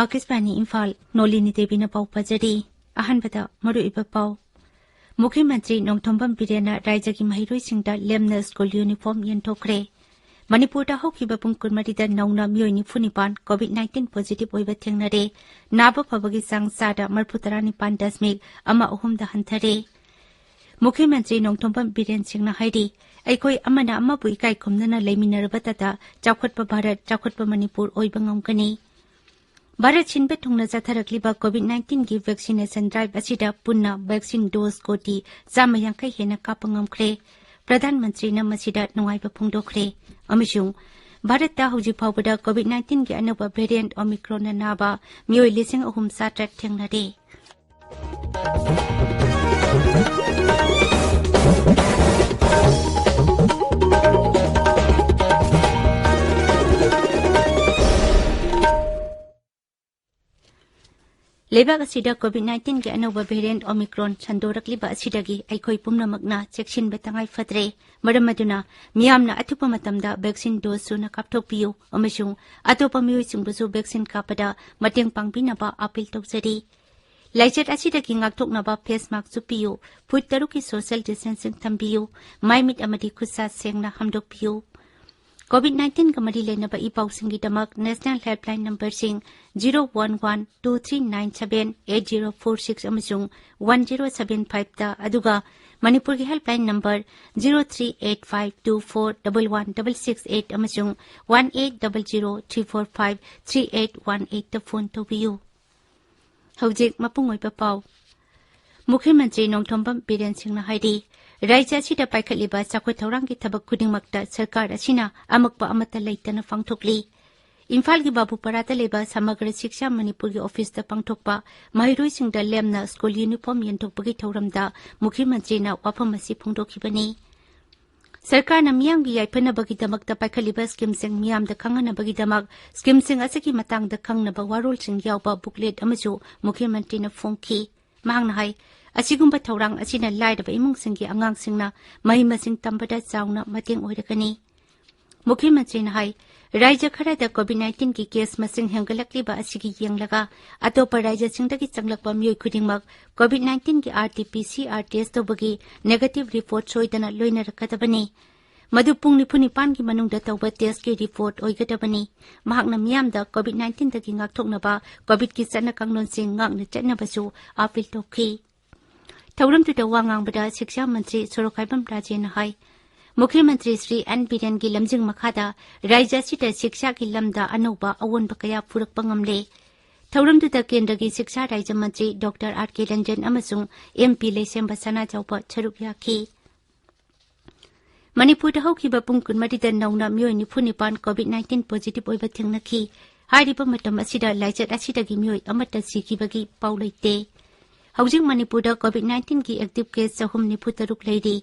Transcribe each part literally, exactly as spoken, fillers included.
ꯑꯥꯀꯥꯁꯕꯥꯅꯤ ꯏꯝꯐꯥꯜ, ꯅꯣꯂꯤꯅꯤ ꯗꯦꯕꯤꯅ ꯄꯥꯎ ꯄꯥꯖꯔꯤ꯫ ꯑꯍꯥꯟꯕꯗ ꯃꯔꯨꯑꯣꯏꯕ ꯄꯥꯎ꯫ ꯃꯨꯈ꯭ꯌ ꯃꯟꯇ꯭ꯔꯤ ꯅꯣꯡꯊꯣꯝꯕꯝ ꯕꯤꯔꯦꯟꯅ ꯔꯥꯖ꯭ꯌꯒꯤ ꯃꯍꯩꯔꯣꯏꯁꯤꯡꯗ ꯂꯦꯝꯅ ꯁ꯭ꯀꯨꯜ ꯌꯨꯅꯤꯐꯣꯔꯝ ꯌꯦꯟꯊꯣꯛꯈ꯭ꯔꯦ꯫ ꯃꯅꯤꯄꯨꯔꯗ ꯍꯧꯈꯤꯕ ꯄꯨꯡ ꯀꯨꯟꯃꯔꯤꯗ ꯅꯧꯅ ꯃꯤꯑꯣꯏ ꯅꯤꯐꯨ ꯅꯤꯄꯥꯟ COVID nineteen positive ꯑꯣꯏꯕ ꯊꯦꯡꯅꯔꯦ꯫ ꯅꯥꯕ ꯐꯕꯒꯤ ꯆꯥꯡ ꯆꯥꯗ ꯃꯔꯤꯐꯨ ꯇꯔꯥꯅꯤꯄꯥꯟ ꯗꯁꯃꯤꯛ ꯑꯃ ꯑꯍꯨꯝꯗ ꯍꯟꯊꯔꯦ꯫ ꯃꯨꯈ꯭ꯌ ꯃꯟꯇ꯭ꯔꯤ ꯅꯣꯡꯊꯣꯝꯕꯝ ꯕꯤꯔꯦꯟ ꯁꯤꯡꯅ ꯍꯥꯏꯔꯤ, ꯑꯩꯈꯣꯏ ꯑꯃꯅ ꯑꯃꯕꯨ ꯏꯀꯥꯏ ꯈꯨꯝꯅꯅ ꯂꯩꯃꯤꯟꯅꯔꯕꯇꯗ ꯆꯥꯎꯈꯠꯄ ꯚꯥꯔꯠ, ꯆꯥꯎꯈꯠꯄ ꯃꯅꯤꯄꯨꯔ ꯑꯣꯏꯕ ꯉꯝꯒꯅꯤ꯫ ꯚꯥꯔꯠ ꯁꯤꯟꯕ ꯊꯨꯡꯅ ꯆꯠꯊꯔꯛꯂꯤꯕ COVID nineteenꯒꯤ vaccination drive ꯑꯁꯤꯗ ꯄꯨꯟꯅ vaccine dose ꯀꯣꯇꯤ ꯆꯥꯝꯃ ꯌꯥꯡꯈꯩ ꯍꯦꯟꯅ ꯀꯥꯞꯄ ꯉꯝꯈ꯭ꯔꯦ꯫ ꯄ꯭ꯔꯙꯥꯟ ꯃꯟꯇ꯭ꯔꯤꯅ ꯃꯁꯤꯗ ꯅꯨꯡꯉꯥꯏꯕ ꯐꯣꯡꯗꯣꯛꯈ꯭ꯔꯦ꯫ ꯑꯃꯁꯨꯡ ꯚꯥꯔꯠꯇ ꯍꯧꯖꯤꯛ ꯐꯥꯎꯕꯗ COVID nineteenꯒꯤ ꯑꯅꯧꯕ variant Omicronꯅ ꯅꯥꯕ ꯃꯤꯑꯣꯏ ꯂꯤꯁꯤꯡ ꯑꯍꯨꯝ ꯆꯥꯇ꯭ꯔꯦꯠ ꯊꯦꯡꯅꯔꯦ꯫ ꯂꯩꯕꯥꯛ ꯑꯁꯤꯗ COVID nineteenꯒꯤ ꯑꯅꯧꯕ variant Omicron ꯁꯟꯗꯣꯔꯛꯂꯤꯕ ꯑꯁꯤꯗꯒꯤ ꯑꯩꯈꯣꯏ ꯄꯨꯝꯅꯃꯛꯅ ꯆꯦꯛꯁꯤꯟꯕ ꯇꯉꯥꯏ ꯐꯗ꯭ꯔꯦ꯫ ꯃꯔꯝ ꯑꯗꯨꯅ ꯃꯤꯌꯥꯝꯅ ꯑꯊꯨꯕ ꯃꯇꯝꯗ vaccine dose ꯁꯨꯅ ꯀꯥꯞꯊꯣꯛꯄꯤꯌꯨ ꯑꯃꯁꯨꯡ ꯑꯇꯣꯞꯄ ꯃꯤꯑꯣꯏꯁꯤꯡꯕꯨꯁꯨ vaccine ꯀꯥꯞꯄꯗ ꯃꯇꯦꯡ ꯄꯥꯡꯕꯤꯅꯕ appeal ꯇꯧꯖꯔꯤ꯫ ꯂꯥꯏꯆꯠ ꯑꯁꯤꯗꯒꯤ ꯉꯥꯛꯊꯣꯛꯅꯕ face mask ꯎꯞꯄꯤꯌꯨ, ꯐꯨꯠ ꯇꯔꯨꯛꯀꯤ social distancing ꯊꯝꯕꯤꯌꯨ, ꯃꯥꯏꯃꯤꯠ ꯑꯃꯗꯤ ꯈꯨꯠꯁꯥ ꯁꯦꯡꯅ ꯍꯥꯝꯗꯣꯛꯄꯤꯌꯨ꯫ COVID nineteenꯒ ꯃꯔꯤ ꯂꯩꯅꯕ E ꯄꯥꯎꯁꯤꯡꯒꯤꯗꯃꯛ national helpline numberꯁꯤꯡ zero one one two three nine seven eight zero four six ꯑꯃꯁꯨꯡ one zero seven fiveꯇ, ꯑꯗꯨꯒ ꯃꯅꯤꯄꯨꯔꯒꯤ helpline number zero three eight five two four double one double six eight ꯑꯃꯁꯨꯡ one eight double zero three four five three eight one eightꯇ phone ꯇꯧꯕꯤꯌꯨ꯫ ꯍꯧꯖꯤꯛ ꯃꯄꯨꯡ ꯑꯣꯏꯕ ꯄꯥꯎ꯫ ꯃꯨꯈ꯭ꯌ ꯃꯟꯇ꯭ꯔꯤ ꯅꯣꯡꯊꯣꯝꯕꯝ ꯕꯤꯔꯦꯟ ꯁꯤꯡꯅ ꯍꯥꯏꯔꯤ, ꯔꯥꯖ꯭ꯌ ꯑꯁꯤꯗ ꯄꯥꯏꯈꯠꯂꯤꯕ ꯆꯥꯎꯈꯠ ꯊꯧꯔꯥꯡꯒꯤ ꯊꯕꯛ ꯈꯨꯗꯤꯡꯃꯛꯇ ꯁꯔꯀꯥꯔ ꯑꯁꯤꯅ ꯑꯃꯛꯄ ꯑꯃꯠꯇ ꯂꯩꯇꯅ ꯄꯥꯡꯊꯣꯛꯂꯤ꯫ ꯏꯝꯐꯥꯜꯒꯤ ꯕꯥꯕꯨꯄꯥꯔꯥꯗ ꯂꯩꯕ ꯁꯃꯒ꯭ꯔ ꯁꯤꯛꯁꯥ ꯃꯅꯤꯄꯨꯔꯒꯤ officeꯇ ꯄꯥꯡꯊꯣꯛꯄ ꯃꯍꯩꯔꯣꯏꯁꯤꯡꯗ ꯂꯦꯝꯅ ꯁ꯭ꯀꯨꯜ ꯌꯨꯅꯤꯐꯣꯔꯝ ꯌꯦꯟꯊꯣꯛꯄꯒꯤ ꯊꯧꯔꯝꯗ ꯃꯨꯈ꯭ꯌ ꯃꯟꯇ꯭ꯔꯤꯅ ꯋꯥꯐꯝ ꯑꯁꯤ ꯐꯣꯡꯗꯣꯛꯈꯤꯕꯅꯤ꯫ ꯁꯔꯀꯥꯔꯅ ꯃꯤꯌꯥꯝꯒꯤ ꯌꯥꯏꯐꯅꯕꯒꯤꯗꯃꯛꯇ ꯄꯥꯏꯈꯠꯂꯤꯕ schemeꯁꯤꯡ ꯃꯤꯌꯥꯝꯗ ꯈꯪꯍꯟꯅꯕꯒꯤꯗꯃꯛ schemeꯁꯤꯡ ꯑꯁꯤꯒꯤ ꯃꯇꯥꯡꯗ ꯈꯪꯅꯕ ꯋꯥꯔꯣꯜꯁꯤꯡ ꯌꯥꯎꯕ booklet ꯑꯃꯁꯨ ꯃꯨꯈ꯭ꯌ ꯃꯟꯇ꯭ꯔꯤꯅ ꯐꯣꯡꯈꯤ꯫ ꯃꯍꯥꯛꯅ ꯍꯥꯏ, ꯑꯁꯤꯒꯨꯝꯕ ꯊꯧꯔꯥꯡ ꯑꯁꯤꯅ ꯂꯥꯏꯔꯕ ꯏꯃꯨꯡꯁꯤꯡꯒꯤ ꯑꯉꯥꯡꯁꯤꯡꯅ ꯃꯍꯩ ꯃꯁꯤꯡ ꯇꯝꯕꯗ ꯆꯥꯎꯅ ꯃꯇꯦꯡ ꯑꯣꯏꯔꯒꯅꯤ꯫ ꯃꯨꯈ꯭ꯌ ꯃꯟꯇ꯭ꯔꯤꯅ ꯍꯥꯏ, ꯔꯥꯖ꯭ꯌ ꯈꯔꯗ ꯀꯣꯚꯤꯗ ꯅꯥꯏꯟꯇꯤꯟꯒꯤ ꯀꯦꯁ ꯃꯁꯤꯡ ꯍꯦꯟꯒꯠꯂꯛꯂꯤꯕ ꯑꯁꯤꯒꯤ ꯌꯦꯡꯂꯒ, ꯑꯇꯣꯞꯄ ꯔꯥꯖ꯭ꯌꯁꯤꯡꯗꯒꯤ ꯆꯪꯂꯛꯄ ꯃꯤꯑꯣꯏ ꯈꯨꯗꯤꯡꯃꯛ ꯀꯣꯚꯤꯗ ꯅꯥꯏꯟꯇꯤꯟꯒꯤ R T P C R test ꯇꯧꯕꯒꯤ ꯅꯦꯒꯦꯇꯤꯚ ꯔꯤꯄꯣꯔꯠ ꯁꯣꯏꯗꯅ ꯂꯣꯏꯅꯔꯛꯀꯗꯕꯅꯤ꯫ ꯃꯗꯨ ꯄꯨꯡ ꯅꯤꯐꯨ ꯅꯤꯄꯥꯟꯒꯤ ꯃꯅꯨꯡꯗ ꯇꯧꯕ ꯇꯦꯁꯀꯤ ꯔꯤꯄꯣꯔꯠ ꯑꯣꯏꯒꯗꯕꯅꯤ꯫ ꯃꯍꯥꯛꯅ ꯃꯤꯌꯥꯝꯗ ꯀꯣꯚꯤꯗ ꯅꯥꯏꯟꯇꯤꯟꯗꯒꯤ ꯉꯥꯛꯊꯣꯛꯅꯕ ꯀꯣꯚꯤꯗꯀꯤ ꯆꯠꯅ ꯀꯥꯡꯂꯣꯟꯁꯤꯡ ꯉꯥꯛꯅ ꯆꯠꯅꯕꯁꯨ ꯑꯥꯄꯤꯜ ꯇꯧꯈꯤ꯫ ꯊꯧꯔꯝꯗꯨꯗ ꯋꯥ ꯉꯥꯡꯕꯗ ꯁꯤꯛꯁꯥ ꯃꯟꯇ꯭ꯔꯤ ꯁꯣꯔꯣꯛꯈꯥꯏꯕꯝ ꯔꯥꯖꯦꯅ ꯍꯥꯏ, ꯃꯨꯈ꯭ꯌ ꯃꯟꯇ꯭ꯔꯤ ꯁ꯭ꯔꯤ ꯑꯦꯟ ꯕꯤꯔꯦꯟꯒꯤ ꯂꯝꯖꯤꯡ ꯃꯈꯥꯗ ꯔꯥꯖ꯭ꯌ ꯑꯁꯤꯗ ꯁꯤꯛꯁꯥꯒꯤ ꯂꯝꯗ ꯑꯅꯧꯕ ꯑꯑꯣꯟꯕ ꯀꯌꯥ ꯄꯨꯔꯛꯄ ꯉꯝꯂꯦ꯫ ꯊꯧꯔꯝꯗꯨꯗ ꯀꯦꯟꯗ꯭ꯔꯒꯤ ꯁꯤꯛꯁꯥ ꯔꯥꯖ꯭ꯌ ꯃꯟꯇ꯭ꯔꯤ ꯗꯣꯛꯇꯔ ꯑꯥꯔ ꯀꯦ ꯔꯟꯖꯟ ꯑꯃꯁꯨꯡ ꯑꯦꯝ ꯄꯤ ꯂꯩꯁꯦꯝꯕ ꯁꯅꯥꯖꯥꯎꯕ ꯁꯔꯨꯛ ꯌꯥꯈꯤ꯫ ꯃꯅꯤꯄꯨꯔꯗ ꯍꯧꯈꯤꯕ ꯄꯨꯡ ꯀꯨꯟꯃꯔꯤꯗ ꯅꯧꯅ ꯃꯤꯑꯣꯏ ꯅꯤꯐꯨ ꯅꯤꯄꯥꯟ ꯀꯣꯚꯤꯗ ꯅꯥꯏꯟꯇꯤꯟ ꯄꯣꯖꯤꯇꯤꯚ ꯑꯣꯏꯕ ꯊꯦꯡꯅꯈꯤ꯫ ꯍꯥꯏꯔꯤꯕ ꯃꯇꯝ ꯑꯁꯤꯗ ꯂꯥꯏꯆꯠ ꯑꯁꯤꯗꯒꯤ ꯃꯤꯑꯣꯏ ꯑꯃꯠꯇ ꯁꯤꯈꯤꯕꯒꯤ ꯄꯥꯎ ꯂꯩꯇꯦ꯫ ꯍꯧꯖꯤꯛ ꯃꯅꯤꯄꯨꯔꯗ ꯀꯣꯚꯤꯗ ꯅꯥꯏꯟꯇꯤꯟꯒꯤ ꯑꯦꯛꯇꯤꯚ ꯀꯦꯁ ꯆꯍꯨꯝ ꯅꯤꯐꯨ ꯇꯔꯨꯛ ꯂꯩꯔꯤ꯫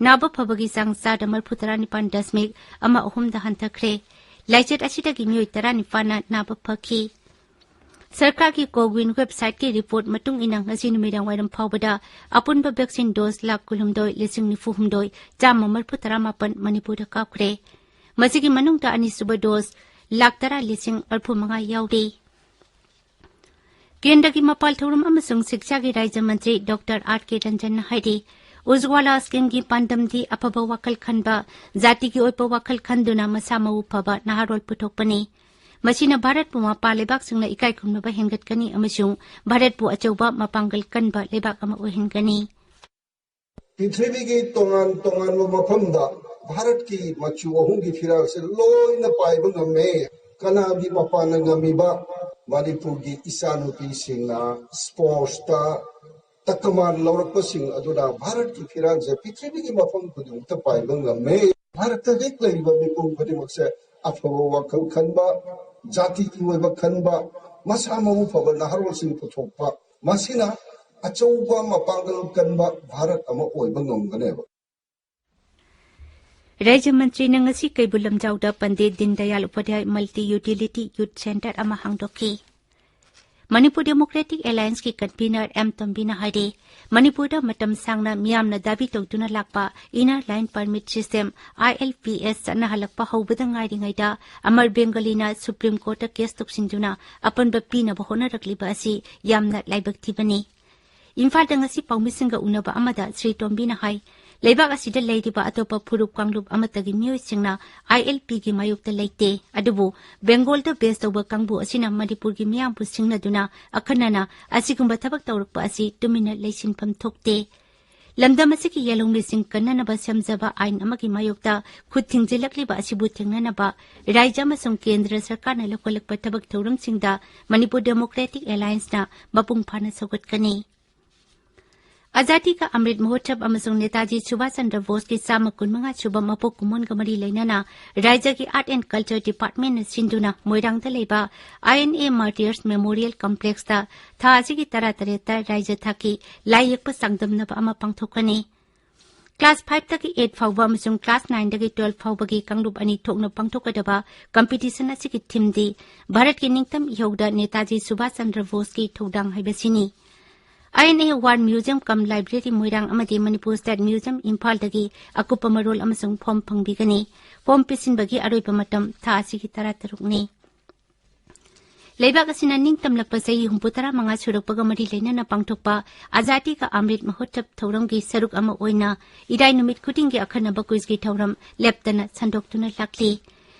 ꯅꯥꯕ ꯐꯕꯒꯤ ꯆꯥꯡ ꯆꯥꯗ ꯃꯔꯤꯐꯨ ꯇꯔꯥ ꯅꯤꯄꯥꯟ ꯗꯁꯃꯤꯛ ꯑꯃ ꯑꯍꯨꯝꯗ ꯍꯟꯊꯈ꯭ꯔꯦ꯫ ꯂꯥꯏꯆꯠ ꯑꯁꯤꯗꯒꯤ ꯃꯤꯑꯣꯏ ꯇꯔꯥꯅꯤꯄꯥꯟꯅ ꯅꯥꯕ ꯐꯈꯤ꯫ ꯁꯔꯀꯥꯔꯒꯤ ꯀꯣꯋꯤꯟ ꯋꯦꯕꯁꯥꯏꯠꯀꯤ ꯔꯤꯄꯣꯔꯠ ꯃꯇꯨꯡ ꯏꯟꯅ ꯉꯁꯤ ꯅꯨꯃꯤꯗꯥꯡ ꯋꯥꯏꯔꯝ ꯐꯥꯎꯕꯗ ꯑꯄꯨꯟꯕ ꯚꯦꯛꯁꯤꯟ ꯗꯣꯁ ꯂꯥꯈ ꯀꯨꯟꯍꯨꯝꯗꯣꯏ ꯂꯤꯁꯤꯡ ꯅꯤꯐꯨ ꯍꯨꯝꯗꯣꯏ ꯆꯥꯝꯃ ꯃꯔꯤꯐꯨ ꯇꯔꯥ ꯃꯥꯄꯟ ꯃꯅꯤꯄꯨꯔꯗ ꯀꯥꯞꯈ꯭ꯔꯦ꯫ ꯃꯁꯤꯒꯤ ꯃꯅꯨꯡꯗ ꯑꯅꯤꯁꯨꯕ ꯗꯣꯁ ꯂꯥꯈ ꯇꯔꯥ ꯂꯤꯁꯤꯡ ꯃꯔꯤꯐꯨ ꯃꯉꯥ ꯌꯥꯎꯔꯤ꯫ ꯀꯦꯟꯗ꯭ꯔꯒꯤ ꯃꯄꯥꯜ ꯊꯧꯔꯝ ꯑꯃꯁꯨꯡ ꯁꯤꯛꯁꯥꯒꯤ ꯔꯥꯖ꯭ꯌ ꯃꯟꯇ꯭ꯔꯤ ꯗꯣꯛꯇꯔ ꯑꯥꯔ ꯀꯦ ꯔꯟꯖꯟꯅ ꯍꯥꯏꯔꯤ, ꯎꯖ꯭ꯋꯥꯂꯥ ꯁ꯭ꯀꯤꯝꯒꯤ ꯄꯥꯟꯗꯝꯗꯤ ꯑꯐꯕ ꯋꯥꯈꯜ ꯈꯟꯕ, ꯖꯥꯇꯤꯒꯤ ꯑꯣꯏꯕ ꯋꯥꯈꯜ ꯈꯟꯗꯨꯅ ꯃꯁꯥ ꯃꯎ ꯐꯕ ꯅꯍꯥꯔꯣꯜ ꯄꯨꯊꯣꯛꯄꯅꯤ꯫ ꯃꯁꯤꯅ ꯚꯥꯔꯠꯄꯨ ꯃꯄꯥꯟ ꯂꯩꯕꯥꯛꯁꯤꯡꯅ ꯏꯀꯥꯏ ꯈꯨꯝꯅꯕ ꯍꯦꯟꯒꯠꯀꯅꯤ ꯑꯃꯁꯨꯡ ꯚꯥꯔꯠꯄꯨ ꯑꯆꯧꯕ ꯃꯄꯥꯡꯒꯜ ꯀꯟꯕ ꯂꯩꯕꯥꯛ ꯑꯃ ꯑꯣꯏꯍꯟꯒꯅꯤ꯫ ꯄ꯭ꯔꯤꯊꯤꯕꯤꯒꯤ ꯇꯣꯉꯥꯟ ꯇꯣꯉꯥꯟꯕ ꯃꯐꯝꯗ ꯚꯥꯔꯠꯀꯤ ꯃꯆꯨ ꯑꯍꯨꯝꯒꯤ ꯐꯤꯔꯥꯜꯁꯦ ꯂꯣꯏꯅ ꯄꯥꯏꯕ ꯉꯝꯃꯦ꯫ ꯀꯅꯥꯒꯤ ꯃꯄꯥꯟꯅ ꯉꯝꯃꯤꯕ? ꯃꯅꯤꯄꯨꯔꯒꯤ ꯏꯆꯥꯅꯨꯄꯤꯁꯤꯡꯅ ꯁ꯭ꯄꯣꯔꯠꯁꯇ ꯇꯀꯃꯥꯟ ꯂꯧꯔꯛꯄꯁꯤꯡ ꯑꯗꯨꯅ ꯚꯥꯔꯠꯀꯤ ꯐꯤꯔꯥꯜꯁꯦ ꯄ꯭ꯔꯤꯊꯤꯕꯤꯒꯤ ꯃꯐꯝ ꯈꯨꯗꯤꯡꯃꯛꯇ ꯄꯥꯏꯕ ꯉꯝꯃꯦ꯫ ꯚꯥꯔꯠꯇ ꯍꯦꯛ ꯂꯩꯔꯤꯕ ꯃꯤꯄꯨꯝ ꯈꯨꯗꯤꯡꯃꯛꯁꯦ ꯑꯐꯕ ꯋꯥꯈꯜ ꯈꯟꯕ, ꯖꯥꯇꯤꯒꯤ ꯑꯣꯏꯕ ꯈꯟꯕ, ꯃꯁꯥ ꯃꯎ ꯐꯕ ꯅꯍꯥꯔꯣꯜꯁꯤꯡ ꯄꯨꯊꯣꯛꯄ, ꯃꯁꯤꯅ ꯑꯆꯧꯕ ꯃꯄꯥꯡꯒꯜ ꯀꯟꯕ ꯚꯥꯔꯠ ꯑꯃ ꯑꯣꯏꯕ ꯉꯝꯒꯅꯦꯕ꯫ ꯔꯥꯖ꯭ꯌ ꯃꯟꯇ꯭ꯔꯤꯅ ꯉꯁꯤ ꯀꯩꯕꯨꯜ ꯂꯝꯖꯥꯎꯗ ꯄꯟꯗꯤꯠ ꯗꯤꯟ ꯗꯌꯥꯜ ꯎꯄꯥꯙ꯭ꯌꯥꯌ ꯃꯜꯇꯤ ꯌꯨꯇꯤꯂꯤꯇꯤ ꯌꯨꯠ ꯁꯦꯟꯇꯔ ꯑꯃ ꯍꯥꯡꯗꯣꯛꯈꯤ꯫ ꯃꯅꯤꯄꯨꯔ ꯗꯦꯃꯣꯀ꯭ꯔꯦꯇꯤꯛ ꯑꯦꯂꯥꯌꯟꯁꯀꯤ ꯀꯟꯚꯤꯅꯔ ꯑꯦꯝ ꯇꯣꯝꯕꯤꯅ ꯍꯥꯏꯔꯤ, ꯃꯅꯤꯄꯨꯔꯗ ꯃꯇꯝ ꯁꯥꯡꯅ ꯃꯤꯌꯥꯝꯅ ꯗꯥꯕꯤ ꯇꯧꯗꯨꯅ ꯂꯥꯛꯄ Inner Line Permit System, I L P S, ꯆꯠꯅꯍꯜꯂꯛꯄ ꯍꯧꯕꯗ ꯉꯥꯏꯔꯤꯉꯩꯗ ꯑꯃꯔ ꯕꯦꯡꯒꯂꯤꯅ ꯁꯨꯄ꯭ꯔꯤꯝ ꯀꯣꯔꯠꯇ ꯀꯦꯁ ꯇꯧꯁꯤꯟꯗꯨꯅ ꯑꯄꯟꯕ ꯄꯤꯅꯕ ꯍꯣꯠꯅꯔꯛꯂꯤꯕ ꯑꯁꯤ ꯌꯥꯝꯅ ꯂꯥꯏꯕꯛ ꯊꯤꯕꯅꯤ꯫ ꯏꯝꯐꯥꯜꯗ ꯉꯁꯤ ꯄꯥꯎꯃꯤꯁꯤꯡꯒ ꯎꯅꯕ ꯑꯃꯗ ꯁ꯭ꯔꯤ ꯇꯣꯝꯕꯤꯅ ꯍꯥꯏ, ꯂꯩꯕꯥꯛ ꯑꯁꯤꯗ ꯂꯩꯔꯤꯕ ꯑꯇꯣꯞꯄ ꯐꯨꯔꯨꯞ ꯀꯥꯡꯂꯨꯞ ꯑꯃꯠꯇꯒꯤ ꯃꯤꯑꯣꯏꯁꯤꯡꯅ I L P ꯒꯤ ꯃꯥꯌꯣꯛꯇ ꯂꯩꯇꯦ, ꯑꯗꯨꯕꯨ ꯕꯦꯡꯒꯣꯜꯗ ꯕꯦꯁ ꯇꯧꯕ ꯀꯥꯡꯕꯨ ꯑꯁꯤꯅ ꯃꯅꯤꯄꯨꯔꯒꯤ ꯃꯤꯌꯥꯝꯕꯨ ꯁꯤꯡꯅꯗꯨꯅ ꯑꯈꯟꯅꯅ ꯑꯁꯤꯒꯨꯝꯕ ꯊꯕꯛ ꯇꯧꯔꯛꯄ ꯑꯁꯤ ꯇꯨꯃꯤꯟꯅ ꯂꯩꯁꯤꯟꯐꯝ ꯊꯣꯛꯇꯦ꯫ ꯂꯝꯗꯝ ꯑꯁꯤꯒꯤ ꯌꯦꯜꯍꯧꯃꯤꯁꯤꯡ ꯀꯟꯅꯅꯕ ꯁꯦꯝꯖꯕ ꯑꯥꯏꯟ ꯑꯃꯒꯤ ꯃꯥꯌꯣꯛꯇ ꯈꯨꯠ ꯊꯤꯡꯖꯤꯜꯂꯛꯂꯤꯕ ꯑꯁꯤꯕꯨ ꯊꯦꯡꯅꯅꯕ ꯔꯥꯖ꯭ꯌ ꯑꯃꯁꯨꯡ ꯀꯦꯟꯗ꯭ꯔ ꯁꯔꯀꯥꯔꯅ ꯂꯧꯈꯠꯂꯛꯄ ꯊꯕꯛ ꯊꯧꯔꯝꯁꯤꯡꯗ ꯃꯅꯤꯄꯨꯔ ꯗꯦꯃꯣꯀ꯭ꯔꯦꯇꯤꯛ ꯑꯦꯂꯥꯌꯟꯁꯅ ꯃꯄꯨꯡ ꯐꯥꯅ ꯁꯧꯒꯠꯀꯅꯤ꯫ ꯑꯖꯥꯗꯤ ꯀꯥ ꯑꯃ꯭ꯔꯤꯠ ꯃꯍꯣꯠꯁꯕ ꯑꯃꯁꯨꯡ ꯅꯦꯇꯥꯖꯤ ꯁꯨꯚꯥꯁ ꯆꯟꯗ꯭ꯔ ꯕꯣꯁꯀꯤ ꯆꯥꯝꯃ ꯀꯨꯟꯃꯉꯥ ꯁꯨꯕ ꯃꯄꯣꯛ ꯀꯨꯝꯑꯣꯟꯒ ꯃꯔꯤ ꯂꯩꯅꯅ ꯔꯥꯖ꯭ꯌꯒꯤ Art and Culture Department ꯅ ꯁꯤꯟꯗꯨꯅ ꯃꯣꯏꯔꯥꯡꯗ ꯂꯩꯕ I N A Martyrs Memorial Complex ꯇ ꯊꯥ ꯑꯁꯤꯒꯤ ꯇꯔꯥꯇꯔꯦꯠꯇ ꯔꯥꯖ꯭ꯌ ꯊꯥꯛꯀꯤ ꯂꯥꯏ ꯌꯦꯛꯄ ꯆꯥꯡꯗꯝꯅꯕ ꯑꯃ ꯄꯥꯡꯊꯣꯛꯀꯅꯤ꯫ Class five ꯇꯒꯤ eight ꯐꯥꯎꯕ ꯑꯃꯁꯨꯡ Class nine ꯗꯒꯤ twelve ꯐꯥꯎꯕꯒꯤ ꯀꯥꯡꯂꯨꯞ ꯑꯅꯤ ꯊꯣꯛꯅ ꯄꯥꯡꯊꯣꯛꯀꯗꯕ competition ꯑꯁꯤꯒꯤ theme ꯗꯤ ꯚꯥꯔꯠꯀꯤ ꯅꯤꯡꯇꯝ ꯏꯍꯧꯗ ꯅꯦꯇꯥꯖꯤ ꯁꯨꯚꯥꯁ ꯆꯟꯗ꯭ꯔ ꯕꯣꯁꯀꯤ ꯊꯧꯗꯥꯡ ꯍꯥꯏꯕꯁꯤꯅꯤ꯫ I N A War Museum cum Library ꯃꯣꯏꯔꯥꯡ ꯑꯃꯗꯤ ꯃꯅꯤꯄꯨꯔ State Museum ꯏꯝꯐꯥꯜꯗꯒꯤ ꯑꯀꯨꯞꯄ ꯃꯔꯣꯜ ꯑꯃꯁꯨꯡ form ꯐꯪꯕꯤꯒꯅꯤ꯫ Form ꯄꯤꯁꯤꯟꯕꯒꯤ ꯑꯔꯣꯏꯕ ꯃꯇꯝ ꯊꯥ ꯑꯁꯤꯒꯤ ꯇꯔꯥꯇꯔꯨꯛꯅꯤ꯫ ꯂꯩꯕꯥꯛ ꯑꯁꯤꯅ ꯅꯤꯡꯇꯝꯂꯛꯄ ꯆꯍꯤ ꯍꯨꯝꯐꯨ ꯇꯔꯥꯃꯉꯥ ꯁꯨꯔꯛꯄꯒ ꯃꯔꯤ ꯂꯩꯅꯅ ꯄꯥꯡꯊꯣꯛꯄ ꯑꯖꯥꯗꯤ ꯀꯥ ꯑꯃ꯭ꯔꯤꯠ ꯃꯍꯣꯠꯁꯕ ꯊꯧꯔꯝꯒꯤ ꯁꯔꯨꯛ ꯑꯃ ꯑꯣꯏꯅ ꯏꯔꯥꯏ ꯅꯨꯃꯤꯠ ꯈꯨꯗꯤꯡꯒꯤ ꯑꯈꯟꯅꯕ quiz ꯀꯤ ꯊꯧꯔꯝ ꯂꯦꯞꯇꯅ ꯁꯟꯗꯣꯛꯇꯨꯅ ꯂꯥꯛꯂꯤ꯫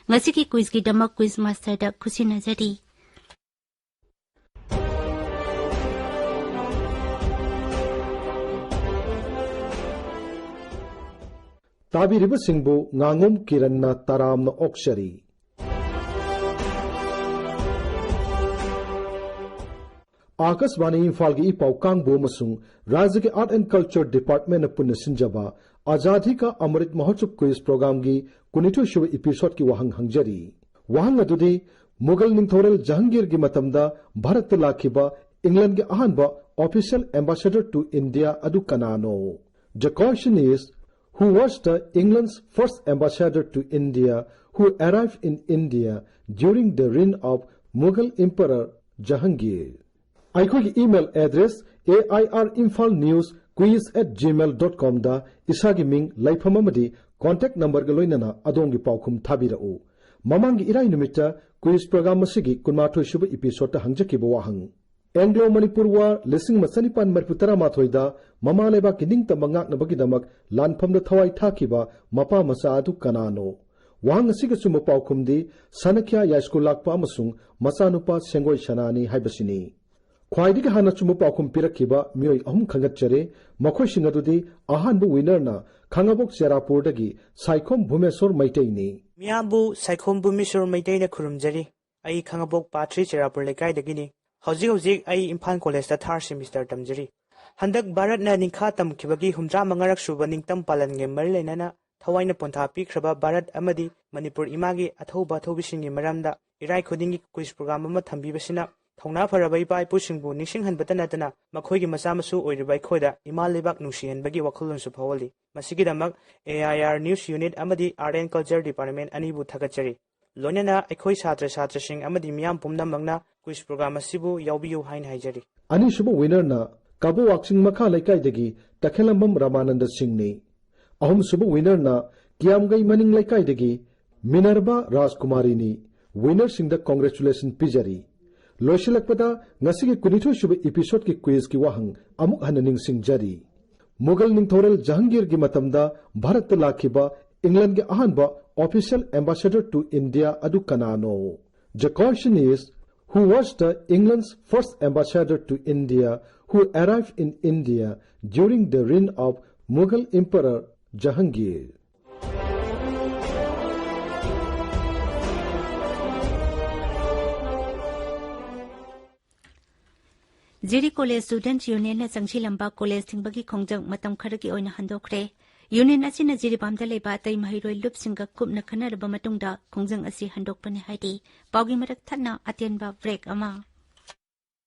ꯉꯁꯤꯒꯤ quiz ꯀꯤꯗꯃꯛ quiz master ꯗ ꯈꯨꯠꯁꯤꯟꯅꯖꯔꯤ꯫ ꯇꯥꯕꯤꯔꯤꯕꯁꯤꯡꯕꯨ ꯉꯥꯉꯣꯝ ꯀꯤꯔꯟꯅ ꯇꯔꯥꯝꯅ ꯑꯣꯛꯆꯔꯤ꯫ ꯑꯥꯀꯥꯁꯕꯥꯅꯤ ꯏꯝꯐꯥꯜꯒꯤ ꯏ ꯄꯥꯎ ꯀꯥꯡꯕꯨ ꯑꯃꯁꯨꯡ ꯔꯥꯖ꯭ꯌꯒꯤ Art and Culture Department ꯅ ꯄꯨꯟꯅ ꯁꯤꯟꯖꯕ ꯑꯖꯥꯗꯤ ꯀꯥ ꯑꯃ꯭ꯔꯤꯠ ꯃꯍꯣꯠꯁꯕ quiz program ꯒꯤ ꯀꯨꯟꯅꯤꯊꯣꯏ ꯁꯨꯕ episode ꯀꯤ ꯋꯥꯍꯪ ꯍꯪꯖꯔꯤ꯫ ꯋꯥꯍꯪ ꯑꯗꯨꯗꯤ, ꯃꯨꯒꯜ ꯅꯤꯡꯊꯧꯔꯦꯜ ꯖꯍꯥꯡꯒꯤꯔꯒꯤ ꯃꯇꯝꯗ ꯚꯥꯔꯠꯇ ꯂꯥꯛꯈꯤꯕ ꯏꯪꯂꯦꯟꯗꯒꯤ ꯑꯍꯥꯟꯕ official ambassador to India ꯑꯗꯨ ꯀꯅꯥꯅꯣ? The question is, who was the England's first ambassador to India who arrived in India during the reign of Mughal Emperor Jahangir. ꯑꯩꯈꯣꯏꯒꯤ email address A I R Imphal News Quiz at gmail dot com ꯗ ꯏꯁꯥꯒꯤ ꯃꯤꯡ, ꯂꯩꯐꯝ ꯑꯃꯗꯤ contact number ꯒ ꯂꯣꯏꯅꯅ ꯑꯗꯣꯝꯒꯤ ꯄꯥꯎꯈꯨꯝ ꯊꯥꯕꯤꯔꯛꯎ꯫ ꯃꯃꯥꯡꯒꯤ ꯏꯔꯥꯏ ꯅꯨꯃꯤꯠꯇ quiz program ꯑꯁꯤꯒꯤ ꯀꯨꯟꯃꯥꯊꯣꯏ ꯁꯨꯕ episode ꯇ ꯍꯪꯖꯈꯤꯕ ꯋꯥꯍꯪ, Anglo Manipur War ꯂꯤꯁꯤꯡ ꯑꯃ ꯆꯅꯤꯄꯥꯟ ꯃꯔꯤꯐꯨ ꯇꯔꯥꯃꯥꯊꯣꯏꯗ ꯃꯃꯥ ꯂꯩꯕꯥꯛꯀꯤ ꯅꯤꯡꯇꯝꯕ ꯉꯥꯛꯅꯕꯒꯤꯗꯃꯛ ꯂꯥꯟꯐꯝꯗ ꯊꯋꯥꯏ ꯊꯥꯈꯤꯕ ꯃꯄꯥ ꯃꯆꯥ ꯑꯗꯨ ꯀꯅꯥꯅꯣ? ꯋꯥꯍꯪ ꯑꯁꯤꯒꯤ ꯑꯆꯨꯝꯕ ꯄꯥꯎꯈꯨꯝꯗꯤ ꯁꯅꯈ꯭ꯌꯥ ꯌꯥꯏꯁ꯭ꯀꯨꯜ ꯂꯥꯛꯄ ꯑꯃꯁꯨꯡ ꯃꯆꯥꯅꯨꯄꯥ ꯁꯦꯡꯒꯣꯏ ꯁꯅꯥꯅꯤ ꯍꯥꯏꯕꯁꯤꯅꯤ꯫ ꯈ꯭ꯋꯥꯏꯗꯒꯤ ꯍꯥꯟꯅ ꯑꯆꯨꯝꯕ ꯄꯥꯎꯈꯨꯝ ꯄꯤꯔꯛꯈꯤꯕ ꯃꯤꯑꯣꯏ ꯑꯍꯨꯝ ꯈꯟꯒꯠꯆꯔꯦ꯫ ꯃꯈꯣꯏꯁꯤꯡ ꯑꯗꯨꯗꯤ, ꯑꯍꯥꯟꯕ winner ꯅ ꯈꯥꯉꯕꯣꯛ ꯆꯦꯔꯥꯄꯨꯔꯗꯒꯤ ꯁꯥꯏꯈꯣꯝ ꯚꯨꯃꯦꯁꯣꯔ ꯃꯩꯇꯩꯅꯤ꯫ ꯃꯤꯌꯥꯝꯕꯨ ꯁꯥꯏꯈꯣꯝ ꯚꯨꯃꯦꯁꯣꯔ ꯃꯩꯇꯩꯅ ꯈꯨꯔꯨꯝꯖꯔꯤ꯫ ꯑꯩ ꯈꯥꯉꯕꯣꯛ ꯄꯥꯠ ꯊ꯭ꯔꯤ ꯆꯦꯔꯥꯄꯨꯔ ꯂꯩꯀꯥꯏꯗꯒꯤꯅꯤ꯫ ꯍꯧꯖꯤꯛ ꯍꯧꯖꯤꯛ ꯑꯩ ꯏꯝꯐꯥꯜ ꯀꯣꯂꯦꯖꯇ third semester ꯇꯝꯖꯔꯤ꯫ ꯍꯟꯗꯛ ꯚꯥꯔꯠꯅ ꯅꯤꯡꯈꯥ ꯇꯝꯈꯤꯕꯒꯤ ꯍꯨꯝꯗ꯭ꯔꯥ ꯃꯉꯥꯔꯛ ꯁꯨꯕ ꯅꯤꯡꯇꯝ ꯄꯥꯂꯟꯒ ꯃꯔꯤ ꯂꯩꯅꯅ ꯊꯋꯥꯏꯅ ꯄꯣꯟꯊꯥ ꯄꯤꯈ꯭ꯔꯕ ꯚꯥꯔꯠ ꯑꯃꯗꯤ ꯃꯅꯤꯄꯨꯔ ꯏꯃꯥꯒꯤ ꯑꯊꯧꯕ ꯑꯊꯧꯕꯤꯁꯤꯡꯒꯤ ꯃꯔꯝꯗ ꯏꯔꯥꯏ ꯈꯨꯗꯤꯡꯒꯤ quiz program ꯑꯃ ꯊꯝꯕꯤꯕꯁꯤꯅ ꯊꯧꯅꯥ ꯐꯔꯕ ꯏꯄꯥ ꯏꯄꯨꯁꯤꯡꯕꯨ ꯅꯤꯡꯁꯤꯡꯍꯟꯕꯇ ꯅꯠꯇꯅ ꯃꯈꯣꯏꯒꯤ ꯃꯆꯥ ꯃꯁꯨ ꯑꯣꯏꯔꯤꯕ ꯑꯩꯈꯣꯏꯗ ꯏꯃꯥ ꯂꯩꯕꯥꯛ ꯅꯨꯡꯁꯤꯍꯟꯕꯒꯤ ꯋꯥꯈꯜꯂꯣꯟꯁꯨ ꯐꯥꯎꯍꯜꯂꯤ꯫ ꯃꯁꯤꯒꯤꯗꯃꯛ A I R News Unit ꯑꯃꯗꯤ Art and Culture Department ꯑꯅꯤꯕꯨ ꯊꯥꯒꯠꯆꯔꯤ꯫ ꯂꯣꯏꯅꯅ ꯑꯩꯈꯣꯏ ꯁꯥꯇ꯭ꯔ ꯁꯥꯇ꯭ꯔꯁꯤꯡ ꯑꯃꯗꯤ ꯃꯤꯌꯥꯝ ꯄꯨꯝꯅꯃꯛꯅ quiz program ꯑꯁꯤꯕꯨ ꯌꯥꯎꯕꯤꯌꯨ ꯍꯥꯏꯅ ꯍꯥꯏꯖꯔꯤ꯫ ꯑꯅꯤꯁꯨꯕ winner ꯅ ꯀꯕꯣ ꯋꯥꯛꯆꯤꯡ ꯃꯈꯥ ꯂꯩꯀꯥꯏꯗꯒꯤ ꯇꯈꯦꯜꯂꯝꯕꯝ ꯔꯃꯥꯅꯟꯗ ꯁꯤꯡꯅꯤ꯫ ꯑꯍꯨꯝꯁꯨꯕ winner ꯅ ꯀꯤꯌꯥꯝꯒꯩ ꯃꯅꯤꯡ ꯂꯩꯀꯥꯏꯗꯒꯤ ꯃꯤꯅꯔꯕꯥ ꯔꯥꯖꯀꯨꯃꯥꯔꯤꯅꯤ꯫ Winner ꯁꯤꯡꯗ congratulation ꯄꯤꯖꯔꯤ꯫ ꯂꯣꯏꯁꯤꯜꯂꯛꯄꯗ ꯉꯁꯤꯒꯤ ꯀꯨꯟꯅꯤꯊꯣꯏ ꯁꯨꯕ episode ꯀꯤ quiz ꯀꯤ ꯋꯥꯍꯪ ꯑꯃꯨꯛ ꯍꯟꯅ ꯅꯤꯡꯁꯤꯡꯖꯔꯤ꯫ ꯃꯨꯒꯜ ꯅꯤꯡꯊꯧꯔꯦꯜ ꯖꯍꯥꯡꯒꯤꯔꯒꯤ ꯃꯇꯝꯗ ꯚꯥꯔꯠꯇ ꯂꯥꯛꯈꯤꯕ ꯏꯪꯂꯦꯟꯗꯒꯤ ꯑꯍꯥꯟꯕ official ambassador to India ꯑꯗꯨ ꯀꯅꯥꯅꯣ? The question is, who was the England's first ambassador to India who arrived in India during the reign of Mughal Emperor Jahangir? ꯖꯤꯔꯤ ꯀꯣꯂꯦꯖ ꯁ꯭ꯇꯨꯗꯦꯟꯠ ꯌꯨꯅꯤꯌꯟꯅ ꯆꯪꯁꯤꯜꯂꯝꯕ ꯀꯣꯂꯦꯖ ꯊꯤꯡꯕꯒꯤ ꯈꯣꯡꯖꯪ ꯃꯇꯝ ꯈꯔꯒꯤ ꯑꯣꯏꯅ ꯍꯟꯗꯣꯛꯈ꯭ꯔꯦ꯫ ꯌꯨꯅꯤꯌꯟ ꯑꯁꯤꯅ ꯖꯤꯔꯤꯕꯥꯝꯗ ꯂꯩꯕ ꯑꯇꯩ ꯃꯍꯩꯔꯣꯏ ꯂꯨꯞꯁꯤꯡꯒ ꯀꯨꯞꯅ ꯈꯟꯅꯔꯕ ꯃꯇꯨꯡꯗ ꯈꯣꯡꯖꯪ ꯑꯁꯤ ꯍꯟꯗꯣꯛꯄꯅꯤ ꯍꯥꯏꯔꯤ꯫ ꯄꯥꯎꯒꯤ ꯃꯔꯛ ꯊꯠꯅ ꯑꯇꯦꯟꯕ break ꯑꯃ꯫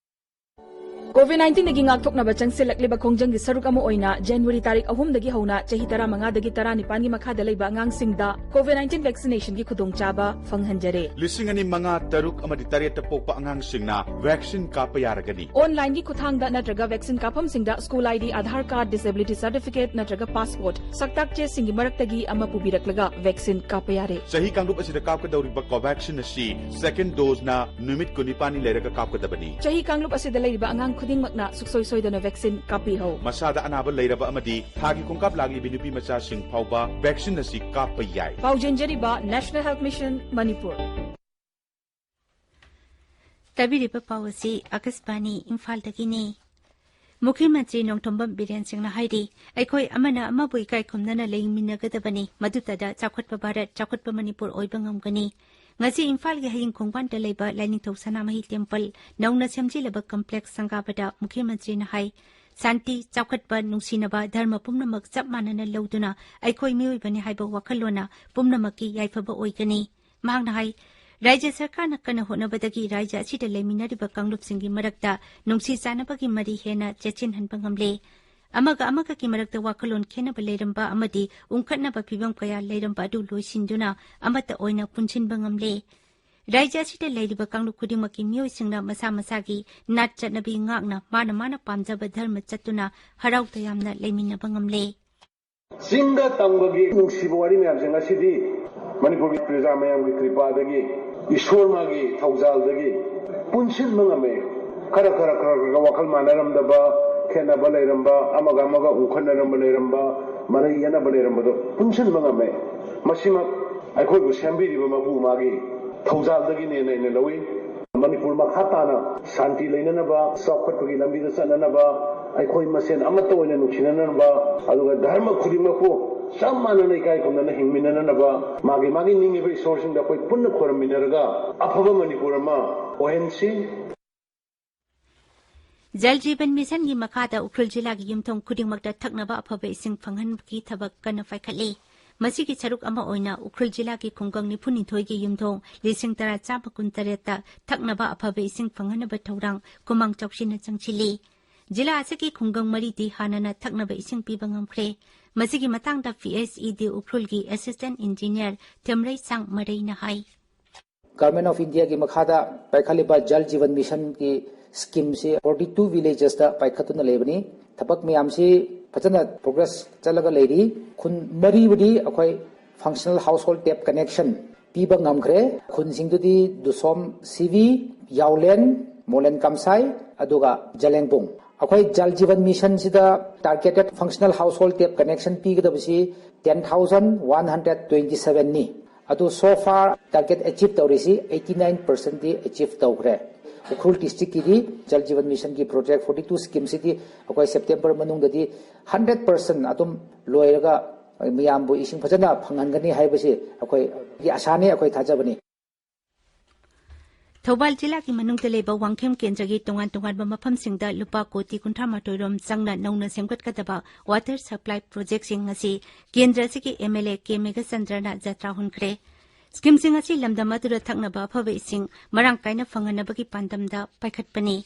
COVID nineteenꯗꯒꯤ ꯉꯥꯛꯊꯣꯛꯅꯕ ꯆꯪꯁꯤꯜꯂꯛꯂꯤꯕ ꯈꯣꯡꯖꯪꯒꯤ ꯁꯔꯨꯛ ꯑꯃ ꯑꯣꯏꯅ January ꯇꯥꯔꯤꯛ ꯑꯍꯨꯝꯗꯒꯤ ꯍꯧꯅ ꯆꯍꯤ ꯇꯔꯥꯃꯉꯥꯗꯒꯤ ꯇꯔꯥꯅꯤꯄꯥꯟꯒꯤ ꯃꯈꯥꯗ ꯂꯩꯕ ꯑꯉꯥꯡꯁꯤꯡꯗ COVID nineteen vaccinationꯒꯤ ꯈꯨꯗꯣꯡꯆꯥꯕ ꯐꯪꯍꯟꯖꯔꯦ꯫ ꯂꯤꯁꯤꯡ ꯑꯅꯤ ꯃꯉꯥ, ꯇꯔꯨꯛ ꯑꯃꯗꯤ ꯇꯔꯦꯠꯇ ꯄꯣꯛꯄ ꯑꯉꯥꯡꯁꯤꯡꯅ vaccine ꯀꯥꯞꯄ ꯌꯥꯔꯒꯅꯤ꯫ Onlineꯒꯤ ꯈꯨꯠꯊꯥꯡꯗ ꯅꯠꯇ꯭ꯔꯒ vaccine ꯀꯥꯞꯐꯝꯁꯤꯡꯗ school ID, Aadhaar card, disability certificate ꯅꯠꯇ꯭ꯔꯒ passport, ꯁꯛꯇꯥꯛ ꯆꯦꯁꯤꯡꯒꯤ ꯃꯔꯛꯇꯒꯤ ꯑꯃ ꯄꯨꯕꯤꯔꯛꯂꯒ vaccine ꯀꯥꯞꯄ ꯌꯥꯔꯦ꯫ ꯆꯍꯤ ꯀꯥꯡꯂꯨꯞ ꯑꯁꯤꯗ ꯀꯥꯞꯀꯗꯧꯔꯤꯕ Covaxin ꯑꯁꯤ second doseꯅ ꯅꯨꯃꯤꯠ ꯀꯨꯟꯅꯤꯄꯥꯟꯅꯤ ꯂꯩꯔꯒ ꯀꯥꯞꯀꯗꯕꯅꯤ꯫ ꯆꯍꯤ ꯀꯥꯡꯂꯨꯞ ꯑꯁꯤꯗ ꯂꯩꯔꯤꯕ ꯑꯉꯥꯡ ꯈꯨꯗꯤꯡꯃꯛꯅ ꯁꯨꯡꯁꯣꯏ ꯁꯣꯏꯗꯅ vaccine ꯀꯥꯞꯄꯤꯍꯧ꯫ ꯃꯁꯥꯗ ꯑꯅꯥꯕ ꯂꯩꯔꯕ ꯑꯃꯗꯤ ꯊꯥꯒꯤ ꯈꯣꯡꯀꯥꯞ ꯂꯥꯛꯂꯤꯕꯤ ꯅꯨꯄꯤ ꯃꯆꯥꯁꯤꯡ ꯐꯥꯎꯕ vaccine ꯑꯁꯤ ꯀꯥꯞꯄ ꯌꯥꯏ꯫ ꯄꯥꯎꯖꯦꯟꯖꯔꯤꯕ National Health Mission ꯃꯅꯤꯄꯨꯔ꯫ ꯇꯥꯕꯤꯔꯤꯕ ꯄꯥꯎ ꯑꯁꯤ ꯑꯀꯥꯁꯕꯥꯅꯤ ꯏꯝꯐꯥꯜꯗꯒꯤꯅꯤ꯫ ꯃꯨꯈ꯭ꯌ ꯃꯟꯇ꯭ꯔꯤ ꯅꯣꯡꯊꯣꯝꯕꯝ ꯕꯤꯔꯦꯟ ꯁꯤꯡꯅ ꯍꯥꯏꯔꯤ, ꯑꯩꯈꯣꯏ ꯑꯃꯅ ꯑꯃꯕꯨ ꯏꯀꯥꯏ ꯈꯨꯝꯅꯅ ꯂꯩꯃꯤꯟꯅꯒꯗꯕꯅꯤ, ꯃꯗꯨꯇꯗ ꯆꯥꯎꯈꯠꯄ ꯚꯥꯔꯠ, ꯆꯥꯎꯈꯠꯄ ꯃꯅꯤꯄꯨꯔ ꯑꯣꯏꯕ ꯉꯝꯒꯅꯤ꯫ ꯉꯁꯤ ꯏꯝꯐꯥꯜꯒꯤ ꯍꯌꯤꯡ ꯈꯣꯡꯕꯥꯟꯗ ꯂꯩꯕ ꯂꯥꯏꯅꯤꯡꯊꯧ ꯁꯅꯥꯃꯍꯤ temple, ꯅꯧꯅ ꯁꯦꯝꯖꯤꯜꯂꯕ complex ꯁꯪꯒꯥꯕꯗ ꯃꯨꯈ꯭ꯌ ꯃꯟꯇ꯭ꯔꯤꯅ ꯍꯥꯏ, ꯁꯥꯟꯇꯤ, ꯆꯥꯎꯈꯠꯄ, ꯅꯨꯡꯁꯤꯅꯕ, ꯙꯔꯃ ꯄꯨꯝꯅꯃꯛ ꯆꯞ ꯃꯥꯟꯅꯅ ꯂꯧꯗꯨꯅ ꯑꯩꯈꯣꯏ ꯃꯤꯑꯣꯏꯕꯅꯤ ꯍꯥꯏꯕ ꯋꯥꯈꯜꯂꯣꯟꯅ ꯄꯨꯝꯅꯃꯛꯀꯤ ꯌꯥꯏꯐꯕ ꯑꯣꯏꯒꯅꯤ꯫ ꯃꯍꯥꯛꯅ ꯍꯥꯏ, ꯔꯥꯖ꯭ꯌ ꯁꯔꯀꯥꯔꯅ ꯀꯟꯅ ꯍꯣꯠꯅꯕꯗꯒꯤ ꯔꯥꯖ꯭ꯌ ꯑꯁꯤꯗ ꯂꯩꯃꯤꯟꯅꯔꯤꯕ ꯀꯥꯡꯂꯨꯞꯁꯤꯡꯒꯤ ꯃꯔꯛꯇ ꯅꯨꯡꯁꯤ ꯆꯥꯟꯅꯕꯒꯤ ꯃꯔꯤ ꯍꯦꯟꯅ ꯆꯦꯠꯁꯤꯟꯍꯟꯕ ꯉꯝꯂꯦ꯫ ꯑꯃꯒ ꯑꯃꯒꯒꯤ ꯃꯔꯛꯇ ꯋꯥꯈꯜꯂꯣꯟ ꯈꯦꯟꯅꯕ ꯂꯩꯔꯝꯕ ꯑꯃꯗꯤ ꯎꯪꯈꯠꯅꯕ ꯐꯤꯚꯝ ꯀꯌꯥ ꯂꯩꯔꯝꯕ ꯑꯗꯨ ꯂꯣꯏꯁꯤꯟꯗꯨꯅ ꯑꯃꯠꯇ ꯑꯣꯏꯅ ꯄꯨꯟꯁꯤꯟꯕ ꯉꯝꯂꯦ꯫ ꯔꯥꯖ꯭ꯌ ꯑꯁꯤꯗ ꯂꯩꯔꯤꯕ ꯀꯥꯡꯂꯨꯞ ꯈꯨꯗꯤꯡꯃꯛꯀꯤ ꯃꯤꯑꯣꯏꯁꯤꯡꯅ ꯃꯁꯥ ꯃꯁꯥꯒꯤ ꯅꯥꯠ ꯆꯠꯅꯕꯤ ꯉꯥꯛꯅ ꯃꯥꯅ ꯃꯥꯅ ꯄꯥꯝꯖꯕ ꯙꯔꯃ ꯆꯠꯇꯨꯅ ꯍꯔꯥꯎ ꯇꯌꯥꯝꯅ ꯂꯩꯃꯤꯟꯅꯕ ꯉꯝꯂꯦ꯫ ꯆꯤꯡꯗ ꯇꯝꯕꯒꯤ ꯅꯨꯡꯁꯤꯕ ꯋꯥꯔꯤ ꯃꯌꯥꯝꯁꯦ ꯉꯁꯤꯗꯤ ꯃꯅꯤꯄꯨꯔꯒꯤ ꯄ꯭ꯔꯖꯥ ꯃꯌꯥꯝꯒꯤ ꯀ꯭ꯔꯤꯄꯥꯗꯒꯤ, ꯏꯁꯣꯔ ꯃꯥꯒꯤ ꯊꯧꯖꯥꯜꯗꯒꯤ ꯄꯨꯟꯁꯤꯟꯕ ꯉꯝꯃꯦ꯫ ꯈꯔ, ꯈꯔ, ꯈꯔ, ꯈꯔ ꯋꯥꯈꯜ ꯃꯥꯟꯅꯔꯝꯗꯕ, ꯈꯦꯠꯅꯕ ꯂꯩꯔꯝꯕ, ꯑꯃꯒ ꯑꯃꯒ ꯎꯪꯈꯠꯅꯔꯝꯕ ꯂꯩꯔꯝꯕ, ꯃꯔꯩ ꯌꯦꯠꯅꯕ ꯂꯩꯔꯝꯕꯗꯣ ꯄꯨꯟꯁꯤꯟꯕ ꯉꯝꯃꯦ꯫ ꯃꯁꯤꯃꯛ ꯑꯩꯈꯣꯏꯕꯨ ꯁꯦꯝꯕꯤꯔꯤꯕ ꯃꯄꯨ ꯃꯥꯒꯤ ꯊꯧꯖꯥꯜꯗꯒꯤꯅꯦꯅ ꯑꯩꯅ ꯂꯧꯏ꯫ ꯃꯅꯤꯄꯨꯔ ꯃꯈꯥ ꯇꯥꯅ ꯁꯥꯟꯇꯤ ꯂꯩꯅꯅꯕ, ꯆꯥꯎꯈꯠꯄꯒꯤ ꯂꯝꯕꯤꯗ ꯆꯠꯅꯅꯕ, ꯑꯩꯈꯣꯏ ꯃꯁꯦꯟ ꯑꯃꯠꯇ ꯑꯣꯏꯅ ꯅꯨꯡꯁꯤꯅꯅꯕ, ꯑꯗꯨꯒ ꯙꯔꯃ ꯈꯨꯗꯤꯡꯃꯛꯄꯨ ꯆꯞ ꯃꯥꯟꯅꯅ ꯏꯀꯥꯏ ꯈꯨꯝꯅꯅ ꯍꯤꯡꯃꯤꯟꯅꯅꯅꯕ, ꯃꯥꯒꯤ ꯃꯥꯒꯤ ꯅꯤꯡꯉꯤꯕ ꯏꯁꯣꯔꯁꯤꯡꯗ ꯑꯩꯈꯣꯏ ꯄꯨꯟꯅ ꯈꯨꯔꯨꯝꯃꯤꯟꯅꯔꯒ ꯑꯐꯕ ꯃꯅꯤꯄꯨꯔ ꯑꯃ ꯑꯣꯏꯍꯟꯁꯤ꯫ ꯖꯜ ꯖꯤꯕꯟ ꯃꯤꯁꯟꯒꯤ ꯃꯈꯥꯗ ꯎꯈ꯭ꯔꯨꯜ ꯖꯤꯂꯥꯒꯤ ꯌꯨꯝꯊꯣꯡ ꯈꯨꯗꯤꯡꯃꯛꯇ ꯊꯛꯅꯕ ꯑꯐꯕ ꯏꯁꯤꯡ ꯐꯪꯍꯟꯕꯒꯤ ꯊꯕꯛ ꯀꯟꯅ ꯄꯥꯏꯈꯠꯂꯤ꯫ ꯃꯁꯤꯒꯤ ꯁꯔꯨꯛ ꯑꯃ ꯑꯣꯏꯅ ꯎꯈ꯭ꯔꯨꯜ ꯖꯤꯂꯥꯒꯤ ꯈꯨꯡꯒꯪ ꯅꯤꯐꯨ ꯅꯤꯊꯣꯏꯒꯤ ꯌꯨꯝꯊꯣꯡ ꯂꯤꯁꯤꯡ ꯇꯔꯥ ꯆꯥꯝꯃ ꯀꯨꯟ ꯇꯔꯦꯠꯇ ꯊꯛꯅꯕ ꯑꯐꯕ ꯏꯁꯤꯡ ꯐꯪꯍꯟꯅꯕ ꯊꯧꯔꯥꯡ ꯈꯨꯃꯥꯡ ꯆꯥꯎꯁꯤꯟꯅ ꯆꯪꯁꯤꯜꯂꯤ꯫ ꯖꯤꯂꯥ ꯑꯁꯤꯒꯤ ꯈꯨꯡꯒꯪ ꯃꯔꯤꯗꯤ ꯍꯥꯟꯅꯅ ꯊꯛꯅꯕ ꯏꯁꯤꯡ ꯄꯤꯕ ꯉꯝꯈ꯭ꯔꯦ꯫ ꯃꯁꯤꯒꯤ ꯃꯇꯥꯡꯗ ꯄꯤ ꯑꯩꯆ ꯏ ꯗꯤ ꯎꯈ꯭ꯔꯨꯜꯒꯤ assistant engineer ꯊꯦꯝꯔꯩꯁꯥꯡ ꯃꯔꯩꯅ high. Government of India ꯒꯤ ꯃꯈꯥꯗ ꯄꯥꯏꯈꯠꯂꯤꯕ Jal Jeevan Mission ꯒꯤ scheme ꯁꯤ forty two villages ꯇ ꯄꯥꯏꯈꯠꯇꯨꯅ ꯂꯩꯕꯅꯤ꯫ ꯊꯕꯛ ꯃꯌꯥꯝꯁꯤ ꯐꯖꯅ progress ꯆꯠꯂꯒ ꯂꯩꯔꯤ꯫ ꯈꯨꯟ ꯃꯔꯤꯕꯨꯗꯤ ꯑꯩꯈꯣꯏ functional household tap connection ꯄꯤꯕ ꯉꯝꯈ꯭ꯔꯦ꯫ ꯈꯨꯟꯁꯤꯡꯗꯨꯗꯤ ꯗꯨꯁꯣꯝ ꯁꯤꯕꯤ, ꯌꯥꯎꯂꯦꯟ, ꯃꯣꯂꯦꯟ ꯀꯝꯁꯥꯏ, ꯑꯗꯨꯒ ꯖꯂꯦꯡꯕꯨꯡ꯫ ꯑꯩꯈꯣꯏ Jal Jeevan Mission ꯁꯤꯗ targeted functional household tap connection ꯄꯤꯒꯗꯕꯁꯤ ten thousand one hundred twenty seven ꯅꯤ꯫ ꯑꯗꯨ so far target achieve ꯇꯧꯔꯤꯁꯤ eighty nine percent ꯗꯤ achieve ꯇꯧꯈ꯭ꯔꯦ꯫ ꯎꯈ꯭ꯔꯨꯜ district ꯀꯤꯗꯤ Jal Jeevan Mission ꯒꯤ project forty two scheme ꯁꯤꯗꯤ ꯑꯩꯈꯣꯏ September ꯃꯅꯨꯡꯗꯗꯤ hundred percent ꯑꯗꯨꯝ ꯂꯣꯏꯔꯒ ꯃꯤꯌꯥꯝꯕꯨ ꯏꯁꯤꯡ ꯐꯖꯅ ꯐꯪꯍꯟꯒꯅꯤ ꯍꯥꯏꯕꯁꯤ ꯑꯩꯈꯣꯏꯒꯤ ꯑꯁꯥꯅꯤ, ꯑꯩꯈꯣꯏ ꯊꯥꯖꯕꯅꯤ꯫ ꯊꯧꯕꯥꯜ ꯖꯤꯂꯥꯒꯤ ꯃꯅꯨꯡꯗ ꯂꯩꯕ ꯋꯥꯡꯈꯦꯝ ꯀꯦꯟꯗ꯭ꯔꯒꯤ ꯇꯣꯉꯥꯟ ꯇꯣꯉꯥꯟꯕ ꯃꯐꯝꯁꯤꯡꯗ ꯂꯨꯄꯥ ꯀꯣꯇꯤ ꯀꯨꯟꯊ꯭ꯔꯥ ꯃꯥꯊꯣꯏ ꯔꯣꯝ ꯆꯪꯅ ꯅꯧꯅ ꯁꯦꯝꯒꯠꯀꯗꯕ water supply project ꯁꯤꯡ ꯑꯁꯤ ꯀꯦꯟꯗ꯭ꯔ ꯑꯁꯤꯒꯤ ꯑꯦꯝ ꯑꯦꯜ ꯑꯦ ꯀꯦ ꯃꯦꯘꯆꯟꯗ꯭ꯔꯅ ꯖꯇ꯭ꯔꯥ ꯍꯨꯟꯈ꯭ꯔꯦ꯫ Scheme ꯁꯤꯡ ꯑꯁꯤ ꯂꯝꯗꯝ ꯑꯗꯨꯗ ꯊꯛꯅꯕ ꯑꯐꯕ ꯏꯁꯤꯡ ꯃꯔꯥꯡ ꯀꯥꯏꯅ ꯐꯪꯍꯟꯅꯕꯒꯤ ꯄꯥꯟꯗꯝꯗ ꯄꯥꯏꯈꯠꯄꯅꯤ꯫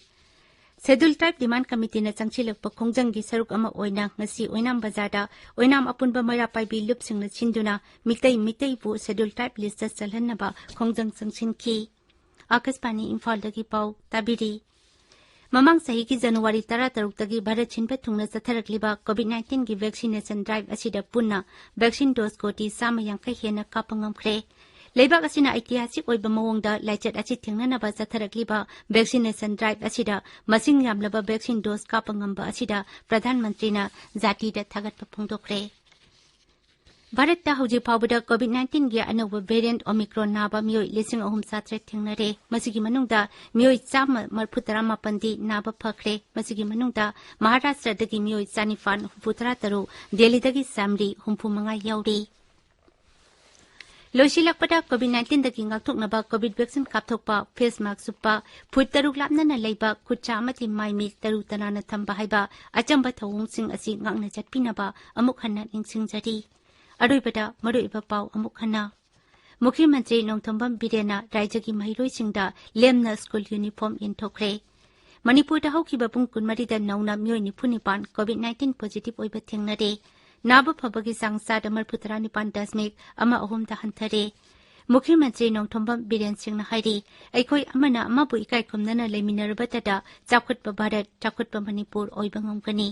Scheduled Tribe Demand Committee ꯅ ꯆꯪꯁꯤꯜꯂꯛꯄ ꯈꯣꯡꯖꯪꯒꯤ ꯁꯔꯨꯛ ꯑꯃ ꯑꯣꯏꯅ ꯉꯁꯤ ꯑꯣꯏꯅꯥꯝ ꯕꯖꯥꯔꯗ ꯑꯣꯏꯅꯥꯝ ꯑꯄꯨꯟꯕ ꯃꯩꯔꯥ ꯄꯥꯏꯕꯤ ꯂꯨꯞꯁꯤꯡꯅ ꯁꯤꯟꯗꯨꯅ ꯃꯤꯇꯩ ꯃꯤꯇꯩꯕꯨ Scheduled Tribe list ꯇ ꯆꯜꯍꯟꯅꯕ ꯈꯣꯡꯖꯪ ꯆꯪꯁꯤꯟꯈꯤ꯫ ꯑꯥꯀꯥꯁꯕꯥꯅꯤ ꯏꯝꯐꯥꯜꯗꯒꯤ ꯄꯥꯎ ꯇꯥꯕꯤꯔꯤ꯫ ꯃꯃꯥꯡ ꯆꯍꯤꯒꯤ ꯖꯅꯋꯥꯔꯤ ꯇꯔꯥꯇꯔꯨꯛꯇꯒꯤ ꯚꯥꯔꯠ ꯁꯤꯟꯕ ꯊꯨꯡꯅ ꯆꯠꯊꯔꯛꯂꯤꯕ COVID nineteen ꯒꯤ vaccination drive ꯑꯁꯤꯗ ꯄꯨꯟꯅ vaccine dose ꯀꯣꯇꯤ ꯆꯥꯝꯃ ꯌꯥꯡꯈꯩ ꯍꯦꯟꯅ ꯀꯥꯞꯄ ꯉꯝꯈ꯭ꯔꯦ꯫ ꯂꯩꯕꯥꯛ ꯑꯁꯤꯅ ꯑꯩꯇꯤꯍꯥꯁꯤꯛ ꯑꯣꯏꯕ ꯃꯑꯣꯡꯗ ꯂꯥꯏꯆꯠ ꯑꯁꯤ ꯊꯦꯡꯅꯅꯕ ꯆꯠꯊꯔꯛꯂꯤꯕ vaccination drive ꯑꯁꯤꯗ ꯃꯁꯤꯡ ꯌꯥꯝꯂꯕ vaccine dose ꯀꯥꯞꯄ ꯉꯝꯕ ꯑꯁꯤꯗ ꯄ꯭ꯔꯙꯥꯟ ꯃꯟꯇ꯭ꯔꯤꯅ ꯖꯥꯇꯤꯗ ꯊꯥꯒꯠꯄ ꯐꯣꯡꯗꯣꯛꯈ꯭ꯔꯦ꯫ ꯚꯥꯔꯠꯇ ꯍꯧꯖꯤꯛ ꯐꯥꯎꯕꯗ COVID nineteen ꯒꯤ ꯑꯅꯧꯕ variant Omicron ꯅꯥꯕ ꯃꯤꯑꯣꯏ ꯂꯤꯁꯤꯡ ꯑꯍꯨꯝ ꯆꯥꯇ꯭ꯔꯦꯠ ꯊꯦꯡꯅꯔꯦ꯫ ꯃꯁꯤꯒꯤ ꯃꯅꯨꯡꯗ ꯃꯤꯑꯣꯏ ꯆꯥꯝꯃ ꯃꯔꯤꯐꯨ ꯇꯔꯥ ꯃꯥꯄꯟꯗꯤ ꯅꯥꯕ ꯐꯈ꯭ꯔꯦ꯫ ꯃꯁꯤꯒꯤ ꯃꯅꯨꯡꯗ ꯃꯍꯥꯔꯥꯁꯇ꯭ꯔꯗꯒꯤ ꯃꯤꯑꯣꯏ ꯆꯥꯅꯤꯄꯥꯟ ꯍꯨꯝꯐꯨ ꯇꯔꯥ ꯇꯔꯨꯛ, ꯗꯦꯜꯂꯤꯗꯒꯤ ꯆꯥꯃꯔꯤ ꯍꯨꯝꯐꯨ ꯃꯉꯥ ꯌꯥꯎꯔꯤ꯫ ꯂꯣꯏꯁꯤꯜꯂꯛꯄꯗ COVID nineteen ꯗꯒꯤ ꯉꯥꯛꯊꯣꯛꯅꯕ COVID vaccine ꯀꯥꯞꯊꯣꯛꯄ, face mask ꯎꯞꯄ, ꯐꯨꯠ ꯇꯔꯨꯛ ꯂꯥꯞꯅꯅ ꯂꯩꯕ, ꯈꯨꯠꯁꯥ ꯑꯃꯗꯤ ꯃꯥꯏ ꯃꯤꯠ ꯇꯔꯨ ꯇꯅꯥꯟꯅ ꯊꯝꯕ ꯍꯥꯏꯕ ꯑꯆꯝꯕ ꯊꯧꯑꯣꯡꯁꯤꯡ ꯑꯁꯤ ꯉꯥꯛꯅ ꯆꯠꯄꯤꯅꯕ ꯑꯃꯨꯛ ꯍꯟꯅ ꯅꯤꯡꯁꯤꯡꯖꯔꯤ꯫ ꯑꯔꯣꯏꯕꯗ ꯃꯔꯨꯑꯣꯏꯕ ꯄꯥꯎ ꯑꯃꯨꯛ ꯍꯟꯅ꯫ ꯃꯨꯈ꯭ꯌ ꯃꯟꯇ꯭ꯔꯤ ꯅꯣꯡꯊꯣꯝꯕꯝ ꯕꯤꯔꯦꯟꯅ ꯔꯥꯏꯖ꯭ꯌꯒꯤ ꯃꯍꯩꯔꯣꯏꯁꯤꯡꯗ ꯂꯦꯝꯅ ꯁ꯭ꯀꯨꯜ ꯌꯨꯅꯤꯐꯣꯔꯝ ꯌꯦꯟꯊꯣꯛꯈ꯭ꯔꯦ꯫ ꯃꯅꯤꯄꯨꯔꯗ ꯍꯧꯈꯤꯕ ꯄꯨꯡ ꯀꯨꯟꯃꯔꯤꯗ ꯅꯧꯅ ꯃꯤꯑꯣꯏ ꯅꯤꯐꯨ ꯅꯤꯄꯥꯟ COVID nineteen positive ꯑꯣꯏꯕ ꯊꯦꯡꯅꯔꯦ꯫ ꯅꯥꯕ ꯐꯕꯒꯤ ꯆꯥꯡ ꯆꯥꯗ ꯃꯔꯤꯐꯨ ꯇꯔꯥ ꯅꯤꯄꯥꯟ ꯗꯁꯃꯤꯛ ꯑꯃ ꯑꯍꯨꯝꯗ ꯍꯟꯊꯔꯦ꯫ ꯃꯨꯈ꯭ꯌ ꯃꯟꯇ꯭ꯔꯤ ꯅꯣꯡꯊꯣꯝꯕꯝ ꯕꯤꯔꯦꯟ ꯁꯤꯡꯅ ꯍꯥꯏꯔꯤ, ꯑꯩꯈꯣꯏ ꯑꯃꯅ ꯑꯃꯕꯨ ꯏꯀꯥꯏ ꯈꯨꯝꯅꯅ ꯂꯩꯃꯤꯟꯅꯔꯕꯇꯗ ꯆꯥꯎꯈꯠꯄ ꯚꯥꯔꯠ, ꯆꯥꯎꯈꯠꯄ ꯃꯅꯤꯄꯨꯔ ꯑꯣꯏꯕ ꯉꯝꯒꯅꯤ꯫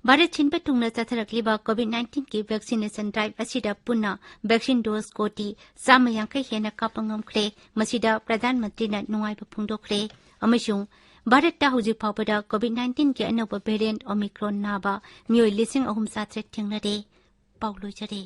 ꯚꯥꯔꯠ ꯁꯤꯟꯕ ꯊꯨꯡꯅ ꯆꯠꯊꯔꯛꯂꯤꯕ COVID nineteen ꯒꯤ vaccination drive ꯑꯁꯤꯗ ꯄꯨꯟꯅ vaccine dose ꯀꯣꯇꯤ ꯆꯥꯝꯃ ꯌꯥꯡꯈꯩ ꯍꯦꯟꯅ ꯀꯥꯞꯄ ꯉꯝꯈ꯭ꯔꯦ꯫ ꯃꯁꯤꯗ ꯄ꯭ꯔꯙꯥꯟ ꯃꯟꯇ꯭ꯔꯤꯅ ꯅꯨꯡꯉꯥꯏꯕ ꯐꯣꯡꯗꯣꯛꯈ꯭ꯔꯦ꯫ ꯑꯃꯁꯨꯡ ꯚꯥꯔꯠꯇ ꯍꯧꯖꯤꯛ ꯐꯥꯎꯕꯗ COVID nineteen ꯒꯤ ꯑꯅꯧꯕ variant Omicron ꯅꯥꯕ ꯃꯤꯑꯣꯏ ꯂꯤꯁꯤꯡ ꯑꯍꯨꯝ ꯆꯥꯇ꯭ꯔꯦꯠ ꯊꯦꯡꯅꯔꯦ꯫ ꯄꯥꯎ ꯂꯣꯏꯖꯔꯦ꯫